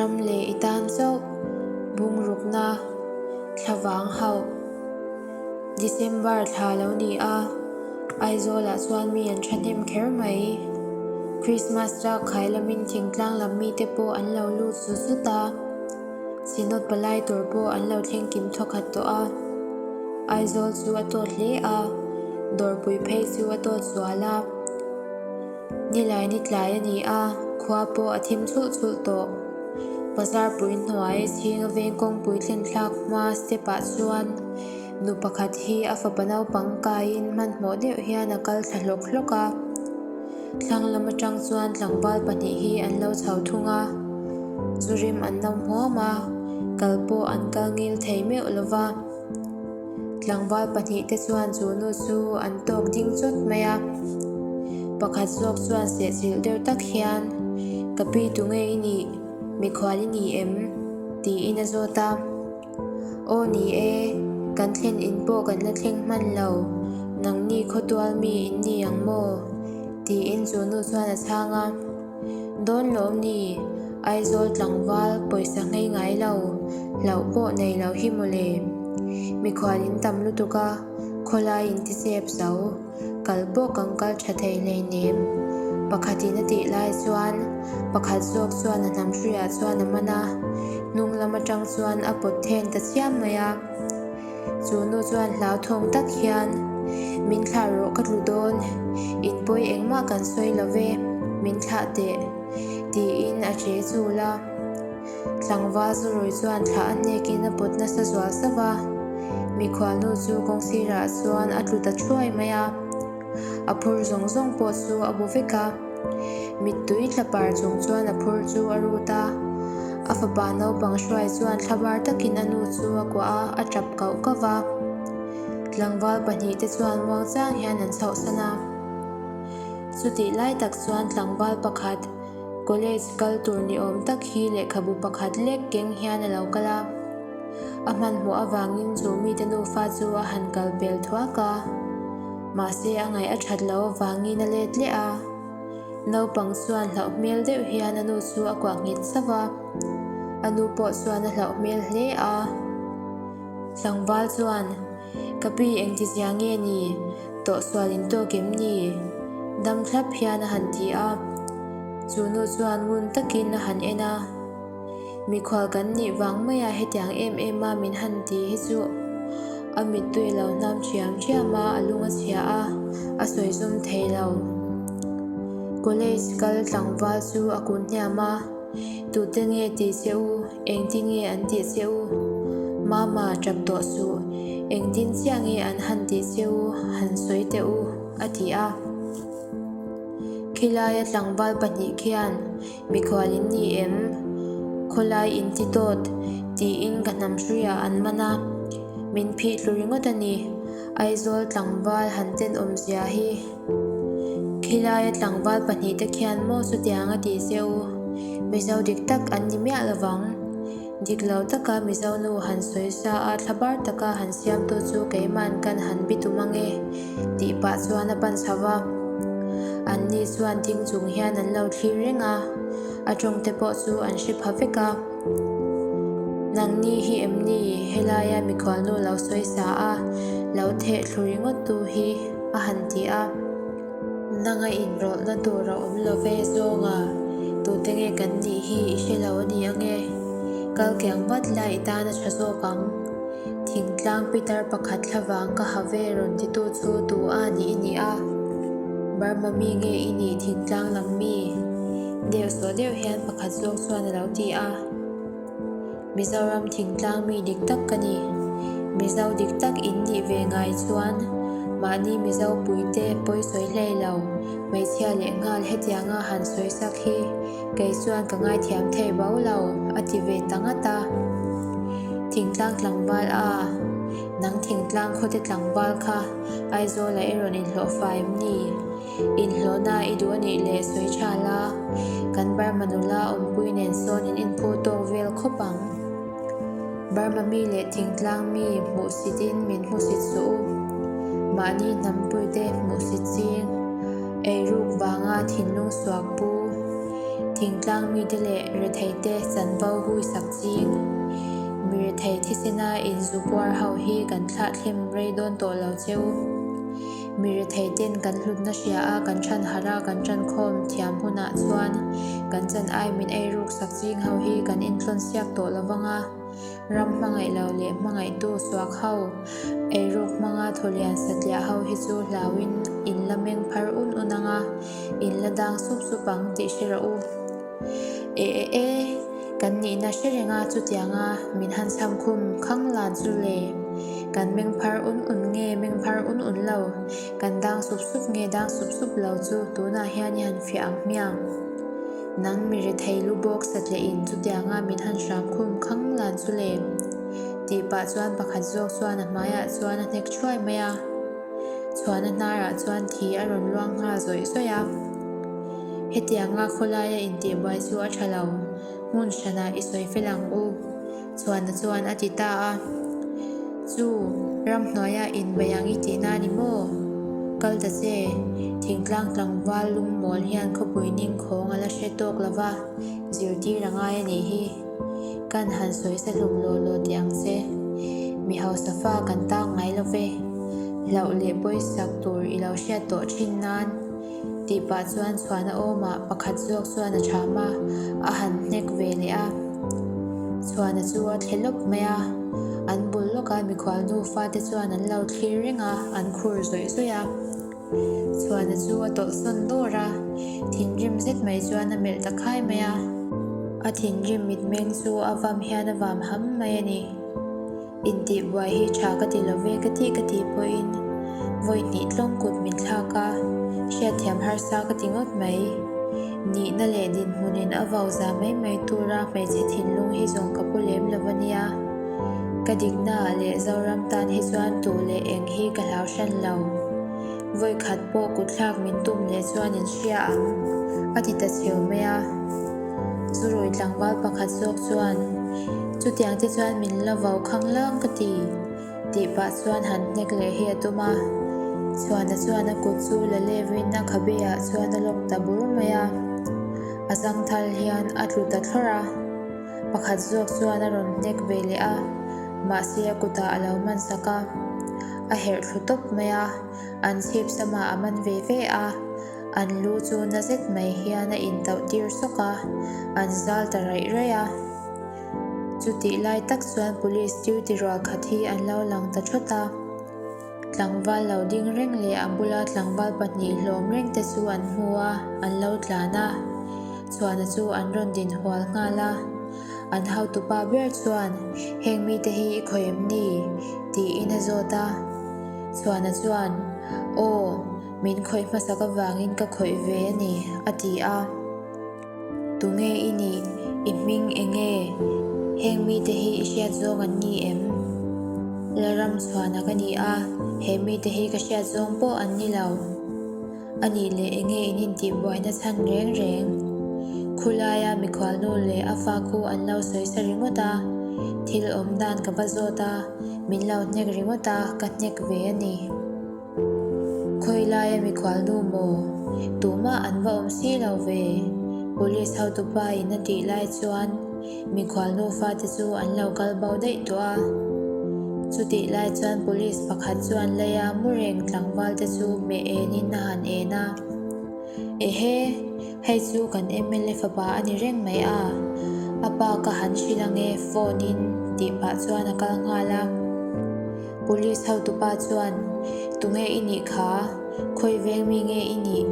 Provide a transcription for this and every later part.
Ram leh i tan chauh bungrukna thlavang hauh. December thla lo ni a, Aizawlah chuan mi an thahnem kher mai. Christmas tlak khai lamin thingtlang lam mite pawh an lo lut zut zut a, Synod palai tur pawh an lo thleng kim thawkhat tawh a. Aizawl chu a tawt hle a, dawrpui phei chu a tawt zual a. Nilai ni tlai a ni a, khua pawh a thim chhulh chhulh tawh. Bazar pui hnuai chhinga veng kawngpui thlen thlak hma step ah chuan nu pakhat hi a fapa naupang kaiin hmanhmawh deuh hian a kal thla hlawk hlawk a. Thlang lam atang chuan tlangval pahnih hi an lo chho thung a, zu rim an lo hmuam a, kal pawh an kal ngil thei meuh lo va. Tlangval pahnih te chuan chu nu chu an tawk ding chawt mai a, pakhat zawk chuan sehchilh deuh tak hian, Ka pi tu nge i nih? Mikhual i ni em? tiin a zawt a. Aw ni e, kan thlen in pawh kan la thleng hman lo, nangni khawtual mi in ni ang maw? tiin chu nu chuan a chhang a. Dawn lawm ni, Aizawl tlangval pawisa nghei ngai lo, hlauh pawh nei lo hi mawle. Mikhual in tam lutuk a, khawlai in ti chep zo, kal pawh kan kal tha thei hleinem. Pakhatin a tih lai chuan pakhat zawk chuan a hnam hruiah chuan a man a, hnung lam atang chuan a pawt then ta chiam mai a. Chu nu chuan hlauthawng tak hian, Min thlah rawh ka tlu dawn, in pawi engmah kan sawi lo ve, min thlah teh, tiin a che chul a. Tlangval zurawi chuan thlah a hnekin a pawt nasa zual sauh a, mikhualnu chu kawngsirah chuan a tlu ta thuai mai a. A phur zawng zawng pawh chu a bu vek a, mittui tla par chung chuan a phur chu a rut a. A fapa naupang hruai chuan thlabar takin a nu chu a kuah a, a tap kauh kauh va. Tlangval pahnihte chuan muangchang hian an chhohsan a. Chutih lai tak chuan tlangval pakhat college kal tur ni awm tak hi lehkhabu pakhat lek keng hian a lo kal a. A hmanhmawh avangin chu mite nufa chu a han kal pel thuak a, mahse a ngaih a that loh avangin a let leh a. Naupang chuan hlauh hmel deuh hian a nu chu a kuah nghet sauh a, a nu pawh chuan a hlauh hmel hle a. Tlangval chuan, Ka pi engtizia nge ni? Tawhsual in tawk em ni? Dam thlap hian a han ti a. Chu nu chuan ngun takin a han en a. Mikhual kan nih vang maia hetiang em em a min han ti hi chu a mittui lo hnam thiam thiam a, a lung a chhia a, a sawi zawm thei lo. College kal tlangval chu a kun hniam a, Tute nge tih che u, engtin nge an tih che u? Mama, tap tawh suh, engtin chiah nge an han tih che u, han sawi teh u, a ti a. Khilaia tlangval pahnih khian Mikhual in ni em? Khawlai in ti tawt, tiin ka hnam hruiah an man a, min phih tlu ringawt a ni. Aizawl tlangval han tenawm zia hi. Khilaia tlangval pahnihte khian maw chutiang a tih che u? Mizo dik tak an ni miah lovang. Dik lo taka Mizo nu han sawi sa a thlabar taka han siamtu chu keiman kan han bi tum ange tih pah chuan a pan chho va. Anni chuan ding chung hian an lo thlir reng a, a tawngte pawh chu an hre pha vek a. Nangni hi em ni helaia mikhualnu lo sawi sa a, lo theh thlu ringawt tu hi? a han ti a. Nanga inrawlhna tur a awm lo ve zawnga tute nge kan nih hi i hre lo a ni ange. Kal kiang vat la i tan a tha zawk ang. Thingtlang pitar pakhat thlavang ka ha ve rawn titu chu tu a nih i ni a. Burma mi nge i nih thingtlang lam mi? Deuh sawh deuh hian pakhat zawk chuan a lo ti a. Mizoram thingtlang mi dik tak ka ni. Mizo dik tak in nih ve ngai chuan mahni Mizo puite pawi sawi hlei lo, hmeichhia leh nghal hetianga han sawi sak hi kei chuan ka ngaithiam thei bo lo, a ti ve ta ngat a. Thingtlang tlangval a, nang thingtlang khawte tlangval kha Aizawlah i rawn inhlawh fai em ni? Inhlawhna i duh a nih leh sawi tha la, kan Burma nula awmpui nen sawn in inphu tawk vel khawp ang. Burma mi leh thingtlang mi hmuhsit in min hmusit suh u. Mahni hnampuite hmuhsit ching, eiruk vanga thinlung suak pu. Thingtlang mite leh retheite chanvo hui sak ching. Mi rethei thisena inzu puar ho hi kan thlah thlem rei dawn tawh lo cheu. Mi rethei ten kan hlutna hria a kan than harh a kan tankhawm thiam hunah chuan kan chan ai min ei ruk sak ching ho hi kan intlawn siak tawh lo vang a, ram hmangaih lo leh hmangaihtu suak ho, ei ruk hmanga thawlian satliah ho hi chu hlauin in la meng phar un un ang a, in la dang sup sup ang tih hre rawh u. E e e, kan nihna hre reng a chutianga min han chham khum khang lan chu le. Kan meng phar un un nge meng phar un un lo, kan dang sup sup nge dang sup sup lo chu tunah hian i han fiah ang hmiang. Nang mi rethei lu bawk satliah in chutianga min han hram khum khang lan chu le. Tih pah chuan pakhat zawk chuan a hmaiah chuan a hnek thuai mai a. Chhuana hnarah chuan thi a rawn luang nghal zawih zawih a. Hetianga khawlaia intihbuai chu a tha lo, hmun hranah i sawi fel ang u, Chhuana chuan a ti ta a. Chu, ramhnuaia inbei ang i tihna a ni maw? Kal ta che, thingtlang tlangval lungmawl hian khawpui ningkhawng a la hre tawk lo va, zirtir a ngai a nih hi. Kan han sawi sa hlum law law teh ang che. Mi hausa fa kan tang ngai lo ve. Hlauh leh pawisak tur i lo hriat tawh thin nan. Tih pah chuan chhuahna awmah pakhat zawk chuan a chham a, a han hnek ve leh a. Chhuahna chu a thle lawp mai a. An bul lawka mikhual nufa te chuan an lo thlir reng a, an khur zawih zawih a. Chhuana chu a tawlhsawn dawr a, thinrim zet mai chuan a melh ta khai mai a. A thinrim mitmeng chu a vam hian a vam ham mai a ni. Intihbuai hi tha ka ti lo ve ka tih ka tih pawhin vawi hnih tlawng kut min thlak a, hriatthiam harsa ka ti ngawt mai. Nihna leh dinhmunin a vau za mai mai tura hmeichhe thinlung hi zawng ka pu lem lo a nia. Ka diknaah leh Zoram tan hi chuan tuh leh eng hi ka hlau hran lo. Vawi khat pawh kutthlak min tum leh chuan in hria ang, a ti ta chheu mai a. Zurui tlangval pakhat zawk chuan, Chutiang te chuan min la vau khang lang ka ti, tih pah chuan han hnek leh hi a tum a. Chhuana chuan a kut chu la levin a khabe ah chuan a lawk ta bur mai a. A zangthal hian a tlu ta thlawrh a. Pakhat zawk chuan a rawn hnek ve leh a, mahse a kutah a lo man sak a, a herh thlu tawp mai a, an chhip samah a man ve ve a, an lu chu na zet mai hian a intauh tir sawk a, an zal ta raih raih a. Chutih lai tak chuan police duty rual khat hi an lo lang ta thawt a. Tlangval lo ding reng leh a bula tlangval pahnih hlawm reng te chu an hmu a, an lo tlan a. Chhuana chu an rawn din hual nghal a. An hautupa ber chuan, Heng mite hi i khawih em ni? tiin a zawt a. Chhuana chuan, Aw, min khawih hmasak avangin ka khawih ve a ni, a ti a. Tunge i nih? I hming eng nge? Heng mite hi i hriat zawng an ni em? Lalramchhuana ka ni a, he mite hi ka hriat zawng pawh an ni lo. A nih leh eng nge in intihbuaina chhan reng reng? Khulaia mikhualnu leh a fa khu an lo sawi sa ringawt a, thil awm dan ka va zawt a, min lo hnek ringawt a, ka hnek ve a ni. Khawi laia mikhual nu maw? Tumah an va awm si lo ve. Police hotupa in a tih lai chuan mikhual nu fate chu an lo kal bo daih tawh a. Chutih lai chuan police pakhat chuan leia mu reng tlangval te chu meh enin a han en a. Ehe, hei chu kan mla fapa a ni reng mai a, a pa ka han hrilh ange phone in tih pah chuan a kal nghal a. Police hotupa chuan, Tunge i nih kha? Khawi veng mi nge i nih?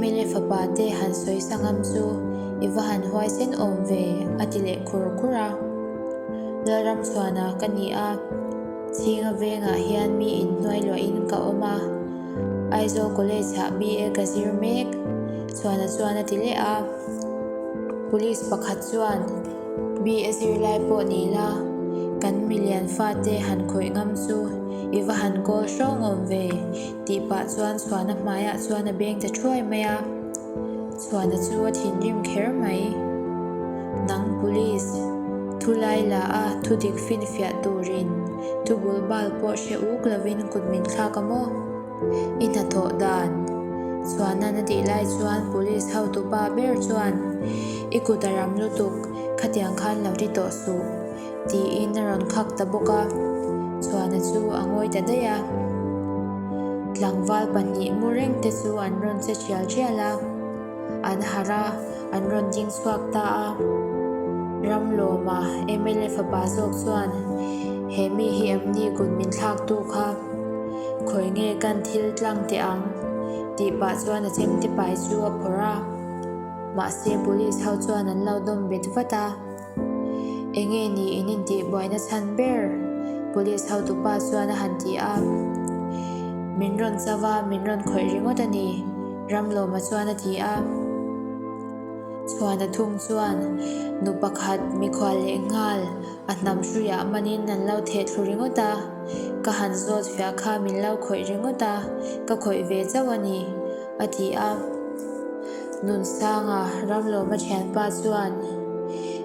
Mla fapa te han sawi sa ngam chu i va han huaisen awm ve, a ti leh khur khur a. Lalramchhuana ka ni a, Chhinga vengah hian mi inhnuai luahin ka awm a, Aizawl College ah BA ka zir mek, Chhuana chuan a ti leh a. Police pakhat chuan, BA zirlai pawh ni la, kan milian fate han khawih ngam chu i va han kawl hrawng awm ve, tih pah chuan Chhuana hmaiah chuan a beng ta thuai mai a. Chhuana chu a thinrim kher mai. Nang police, thu lai la a thu dik finfiah turin thu bul bal pawh hre uk lovin kut min thlak a maw? I hnathawh dan. Chhuana'n a tih lai chuan police hotupa ber chuan. I kut a ram lutuk, khatiang khan lo ti tawh suh, tiin a rawn khak ta bawk a. Chhuana chu a ngawi ta daih a. Tlangval pahnih mu reng te chu an rawn che thial thial a. An harh a, an rawn ding chhuak ta a. Ramlawma mla fapa zawk chuan, He mi hi em ni kut min thlaktu kha? Khawi nge kan thil tlang teh ang? tih pah chuan a chemte pai chu a phawrh a. Mahse police ho chuan an lo dawm bet vat a. Enge ni in intih buaina chhan ber? Police hotupa chuan a han ti a. Min rawn chauh a, min rawn khawih ringawt a ni, Ramlawma chuan a ti a. Chhuana thung chuan nu pakhat mikhual leh nghal a hnam hruiah manin an lo theh thlu ringawt a, ka han zawt fiah kha min lo khawih ringawt a, ka khawih ve chauh a ni, a ti a. Nunsanga Ramlawma thianpa chuan,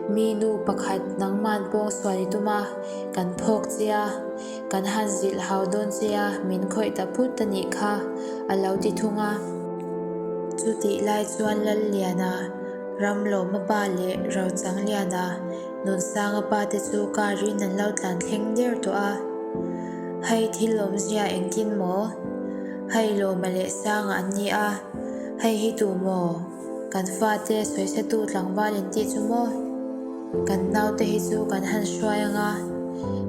Mi nu pakhat nangman pawng sual i tum a, kan phawk che a, kan han zilh hau dawn che a, min khawih ta phut a nih kha, a lo ti thung a. Chutih lai chuan Lalliana, Ramlawma pa leh Rochangliana, Nunsanga pa te chu car in an lo tlan thleng der tawh a. Hei thil awmzia engtin maw? Hei Lawma leh Sanga an ni a, hei hi tu maw? Kan fate sawisatu tlangval in tih chu maw? Kan naute hi chu kan han hruai ang a,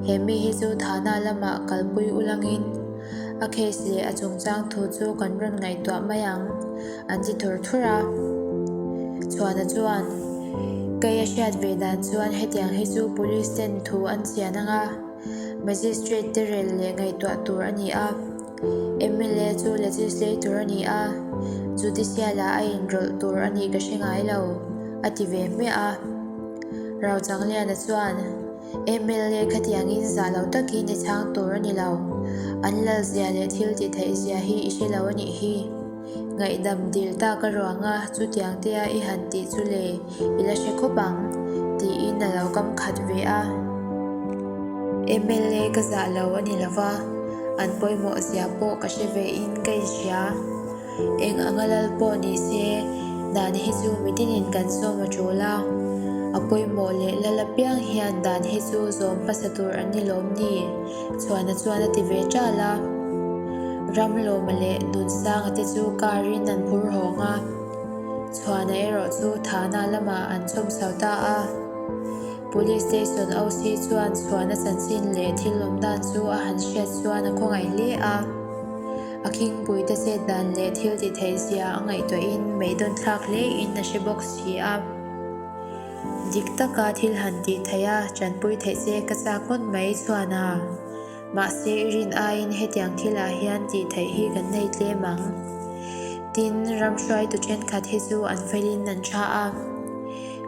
he mi hi chu Thana lamah kalpui ulangin a case leh a chungchang thu chu kan rawn ngaihtuah mai ang, an ti thur thur a. Chhuana chuan, Kei a hriat ve dan chuan hetiang hi chu police ten thu an chian ang a, magistrate te rel leh ngaihtuah tur a ni a. Mla chu legislator a ni a, judicial ah a inrawlh tur a nih ka hre ngai lo, a ti ve hmiah a. Rauchangliana chuan, Mla khatiangin zah lo takin i chhang tur a ni lo, an lalzia leh thil tih theih zia hi i hre lo a nih hi. Ngaihdam dil tak a ruang a, chutiang te a i han tih chu le, i la hre khawp ang, tiin a lo kam khat ve a. Mla ka zah lo a ni lo va, an pawimawh zia pawh ka hre ve in ka inhria. Eng anga lal pawh ni se, dan hi chu mitinin kan sawm a tul a. A pawimawh leh lal apiang hian dan hi chu zawm hmasa tur an ni lawm ni? Chhuana chuan a ti ve ṭal a. Ramlawma leh Nunsanga te chu car in an phur hawng a, Chhuana erawh chu Thana lamah an chhawm chho ta a. Police station OC chuan Chhuana chanchin leh thil awm dan chu a han hriat chuan a khawngaih hle a. A khingpuite chet dan leh thil ti theih zia a ngaihtuahin meidawn thlak hle in a hre bawk si a. Dik taka thil han tih theih a, tanpui theih che ka chak ngawt mai chuan a. Mahse i rin aiin hetiang thilah hian tih theih hi kan nei tlem ang. Tin, ram hruaitu thenkhat hi chu an felin an tha a.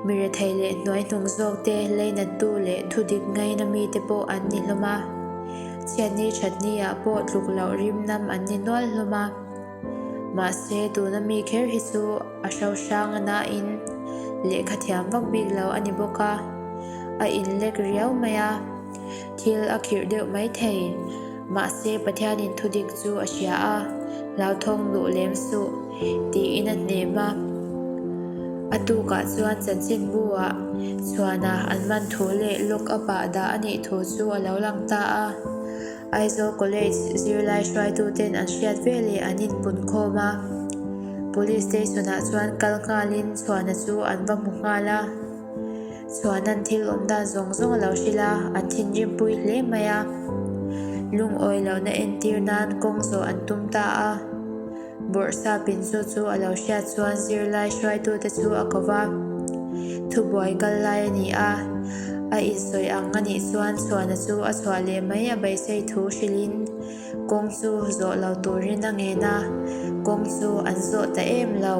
Mi rethei leh hnuaihnung zawk te, leinattu leh thudik ngaina mite pawh an ni hlawm a. Chhiatni thatni ah pawh tluk loh rim nam an ni nual hlawm a. Mahse, tuna mi kher hi chu a hrohrang a nain lehkha thiam vak bik lo a ni bawk a, a inlek riau mai a, thil a khirh deuh mai thei. Mahse, Pathianin thudik chu a hria a, hlauthawng duh lem suh, tiin a hnem a. A tukah chuan chanchinbu-ah chhuana an man thu leh lock up-ah dah a nih thu chu a lo lang ta a. Aizawl College zirlai hruaituten an hriat veleh an inpunkhawm a, Police Station-ah chuan kal nghalin Chhuana chu an va hmu nghal a. Chhuana'n thil awm dan zawng zawng a lo hrilh a, an thinrimpui hle mai a. Lungawi lohna entir nan kawng zawh an tum ta a. Bawrhsap in chu chu a lo hriat chuan zirlai hruaitute chu a ko va. Thubuai kal lai a ni a, a insawi ang a nih chuan chhuana chu a chhuah leh mai a beisei thu hrilhin kawng chu zawh lo turin a ngen a, kawng chu an zawh ta em lo.